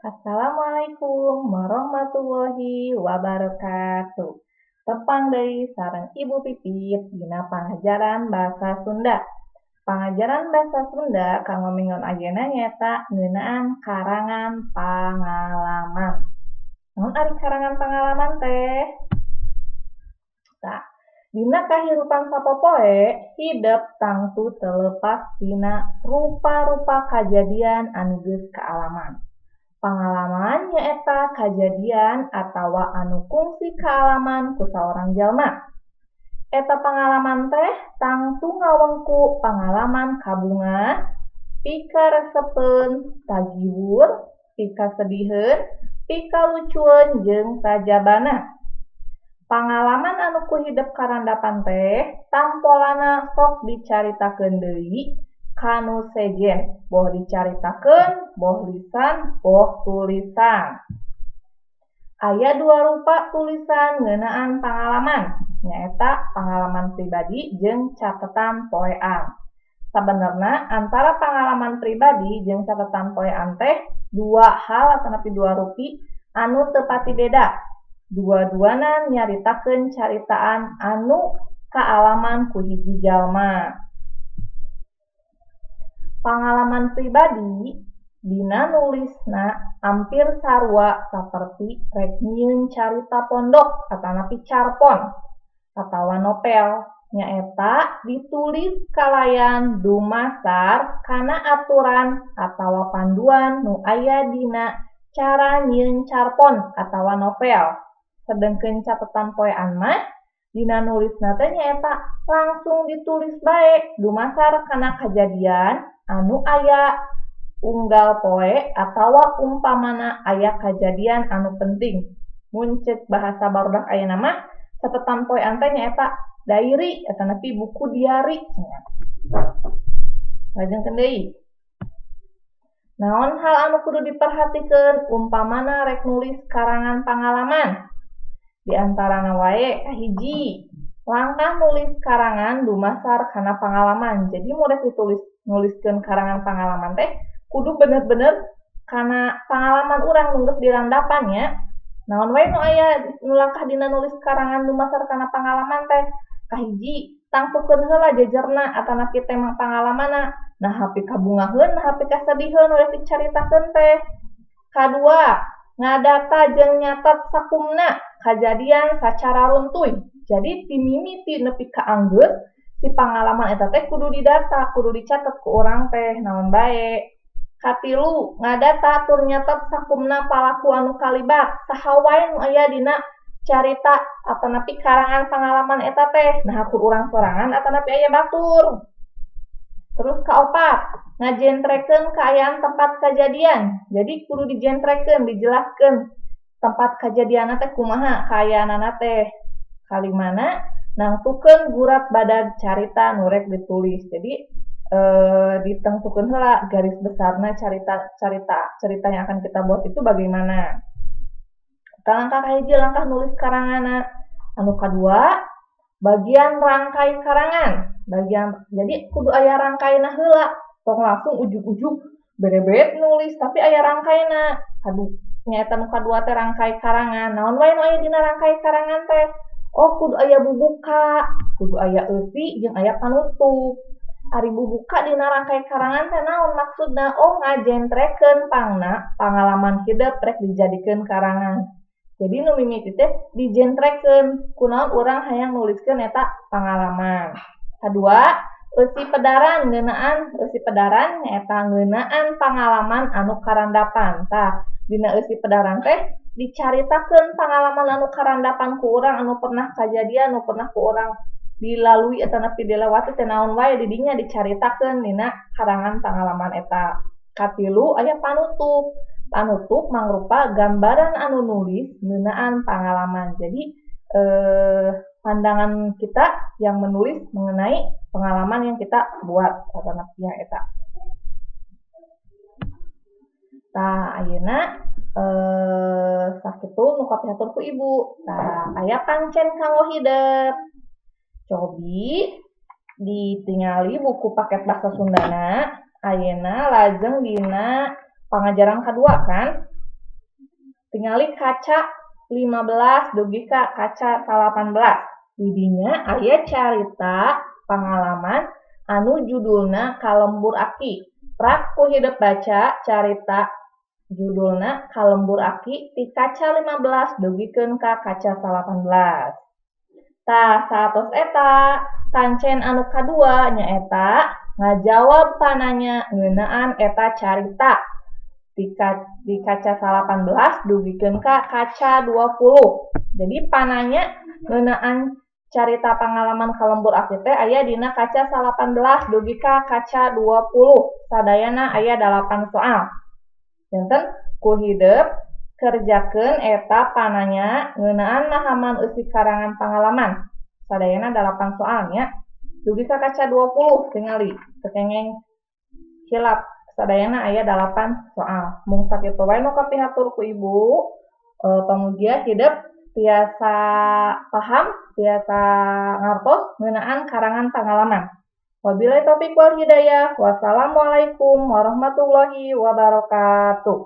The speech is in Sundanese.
Assalamualaikum warahmatullahi wabarakatuh. Tepang deui sareng Ibu Pipit dina pangajaran Bahasa Sunda. Pangajaran Bahasa Sunda kanggo minggon ayeuna nyaeta ngeunaan karangan pangalaman. Naon ari karangan pangalaman teh? Tah, dina kahirupan sapopoe hidep tangtu teu lepas tina rupa-rupa kajadian anu geus kaalaman. Pangalaman nyaeta kajadian atawa anu kungsi kaalaman ku saorang jalma. Eta pangalaman teh tangtu ngawengku pangalaman kabungah, pikaresepeun, tagiwur, pikasediheun, pikalucueun jeung sajabana. Pangalaman anu ku hidep karandapan teh tampolana sok dicaritakeun deui kanu sejen, boh dicaritakeun, boh lisan, boh tulisan. Aya dua rupa tulisan ngeunaan pangalaman, nyaeta pangalaman pribadi jeung catetan poean. Sabenerna antara pangalaman pribadi jeung catetan poean teh dua hal atanapi dua rupi anu teu pati beda. Dua-duana nyaritakeun caritaan anu kaalaman ku hiji jalma. Pangalaman pribadi dina nulisna hampir sarua saperti rek nyieun carita pondok atanapi carpon atawa novel, nyaeta ditulis kalayan dumasar kana aturan atawa panduan nu aya dina cara nyieun carpon atawa novel. Sedengkeun catetan poean mah dina nulisna teh nyaeta langsung ditulis bae dumasar kana kajadian anu aya unggal poe atawa umpamana aya kajadian anu penting. Mun ceuk bahasa barudak ayeuna mah catetan poean teh nyaeta diary atanapi buku diari. Lajengkeun deui. Naon hal anu kudu diperhatikeun umpamana rek nulis karangan pangalaman? Di antarana wae kahiji, langkah nulis karangan dumasar kana pangalaman. Jadi mun rek ditulis nuliskeun karangan pangalaman teh kudu bener-bener kana pangalaman urang nu geus dirandapan nya. Naon wae nu aya nu langkah dina nulis karangan dumasar kana pangalaman teh? Kahiji, tangtukeun heula jejerna atanapi tema pangalamanna. Naha pikabungaheun, naha pikasediheun nu rek dicaritakeun teh. Kadua, ngadata jeung nyatet sakumna kajadian sacara runtuy. Jadi ti mimiti nepi ka anggeus si pangalaman eta teh kudu didata, kudu dicatet ku urang teh naon bae. Katilu, ngadata tur nyatet sakumna palaku anu kalibat, saha wae nu aya dina carita atanapi karangan pangalaman eta teh, naha ku urang sorangan atanapi aya batur. Terus kaopat, ngajentrekeun kaayaan tempat kajadian. Jadi kudu dijentrekeun, dijelaskeun tempat kajadianna teh kumaha kaayaanana teh. Kalimana nangtukeun gurat badag carita nu rek ditulis. Jadi ditengtukeun heula garis besarna cerita yang akan kita buat itu bagaimana. Eta langkah kahiji, langkah nulis karanganna. Anu kadua, bagian rangkai karangan. Bagian jadi kudu aya rangkaina heula. Tong langsung ujug-ujug berebet nulis tapi aya rangkaina. Aduh, nyaeta nu kadua teh rangkai karangan. Naon wae nu aya dina rangkai karangan teh? Oh, kudu aya bubuka, kudu aya eusi jeung aya panutup. Ari bubuka dina rangkai karangan teh naon maksudna? Oh, ngajentrekeun pangna pangalaman hidep rek dijadikeun karangan. Jadi nu mimiti teh dijentrekeun kunaon urang hayang nuliskeun eta pangalaman. Kadua, eusi pedaran ngeunaan, eusi pedaran nyaeta ngeunaan pangalaman anu karandapan. Tah, dina eusi pedaran teh dicaritakeun pangalaman anu karandapan ku urang anu pernah kajadian, anu pernah ku urang dilalui atanapi dilewati teh naon wae di dinya dicaritakeun dina karangan pangalaman eta. Katilu, aya panutup. Panutup mangrupa gambaran anu nulis ngeunaan pangalaman. Jadi pandangan kita yang menulis mengenai pengalaman yang kita buat atanapi yang eta. Tah, ayeuna sakitu nu kapihatur ku ibu. Tah, aya pancen kanggo hidep. Cobi ditingali buku paket Bahasa Sundana ayeuna lajeng dina pangajaran kadua kan. Tingali kaca 15 dugi ka kaca 18. Di dinya aya carita pangalaman anu judulna Kalembur Aki. Prak ku hidep baca carita judulna Kalembur Aki ti kaca 15 dugikeun ka kaca 18. Tah, saatos eta pancen anu kadua nyaeta ngajawab pananya ngeunaan eta carita di kaca 18 dugikeun ka kaca 20. Jadi pananya ngeunaan carita pangalaman Kalembur Aki teh aya dina kaca 18 dugi ka kaca 20. Sadayana aya 8 soal. Janten ku hidep kerjakeun eta pananya ngeunaan mahaman eusi karangan pangalaman. Sadayana 8 soalnya. Dugi ka kaca 20 tingali teu kengeng hilap. Sadayana aya 8 soal. Mung sakitu wae nu kapihatur ku ibu. Pamugia hidep tiasa paham, tiasa ngartos ngeunaan karangan pangalaman. Wabillahi taufik wal hidayah. Wassalamualaikum warahmatullahi wabarakatuh.